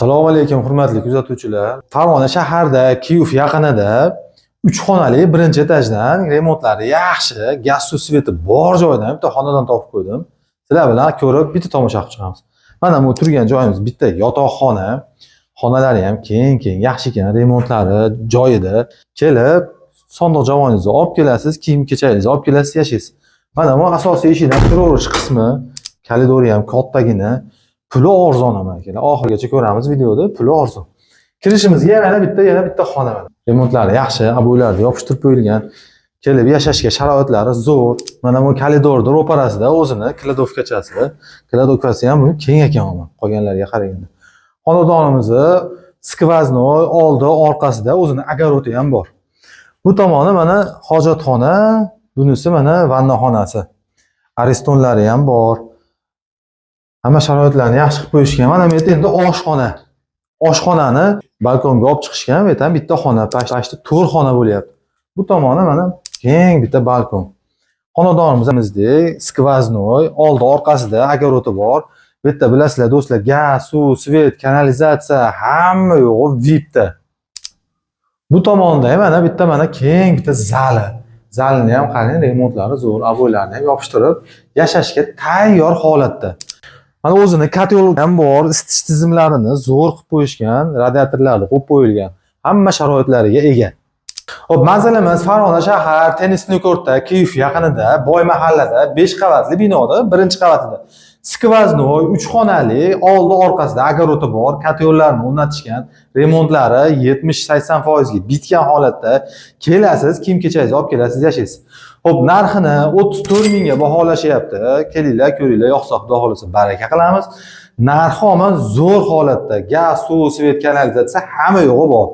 Assalomu alaykum, hurmatli kuzatuvchilar. Farg'ona shaharda, Kiyov yaqinida 3 xonali birinchi etajdan remontlari yaxshi, gaz, suv, свет i bor joydan bitta xonadon topib qo'ydim. Sizlar bilan ko'rib bitta tomosha qilib chiqamiz. Mana bu turgan joyimiz bitta yotoqxona. Xonalari ham keng-keng, yaxshi ekan, remontlari joyida. Kelib sondiq javoningizni olib kelasiz, kiyim-kechagingizni olib kelasiz, yashaysiz. Mana bu asosiy eshikdan kiraverish qismi, koridori ham kattagina. Puli arzon ham akalar. Oxirigacha ko'ramiz videoda, puli arzon. Kirishimizga yana bitta xona mana. Remontlari yaxshi, обой larni yopishtirib qo'yilgan. Kelib yashashga sharoitlari zo'r. Mana bu koridorni ro'parasida o'zini кладовка chasi. Кладовка si ham keng ekan umuman qolganlarga qaraganda. Xonadonimizni сквозной oldi, orqasida o'zini огород i ham bor. Bu tomoni mana hojatxona, bunisi mana vannaxonasi. Aristonlari ham bor. Hamma sharoitlarni yaxshi qilib qo'yishgan. Mana bu yerda endi oshxona. Oshxonani balkonga olib chiqishgan. Bu yerda ham bitta xona, почти to'rt xona bo'lyapti. Bu tomoni mana keng bitta balkon. Xonadonimizdek сквозной, oldi, orqasida огород i bor. Bu yerda bilasizlar, do'stlar, gaz, suv, свет, kanalizatsiya hamma yo'g'i VIPda. Bu tomonda ham mana bitta mana keng bitta zali. Zalini ham qarang, remontlari zo'r, обой larni ham yopishtirib, yashashga tayyor holatda. Mana o'zini котёл ham bor, isitish tizimlarini zo'r qilib qo'yishgan, radiatorlarni qo'yib qo'yilgan. Hamma sharoitlariga ega. Xo'p, manzilimiz Farg'ona shahar, Теннисный корт da, Kiyev yaqinida, Boy mahallada, 5 qavatli binoda, birinchi qavatida. Сквозной, 3 xonali, oldi orqasida огород i bor, котёл larni o'rnatishgan, remontlari 70-80% ga bitgan holatda. Kelasiz, kiyim-kechagingizni olib kelasiz, yashaysiz. Xo'p, narxini 34 mingga baholashyapti. Kelinglar, ko'ringlar, yoqsa, Xudo xohlasa baraka qilamiz. Narxi omon zo'r holatda. Gaz, suv, свет, kanalizatsiya hamma yo'g'i bor.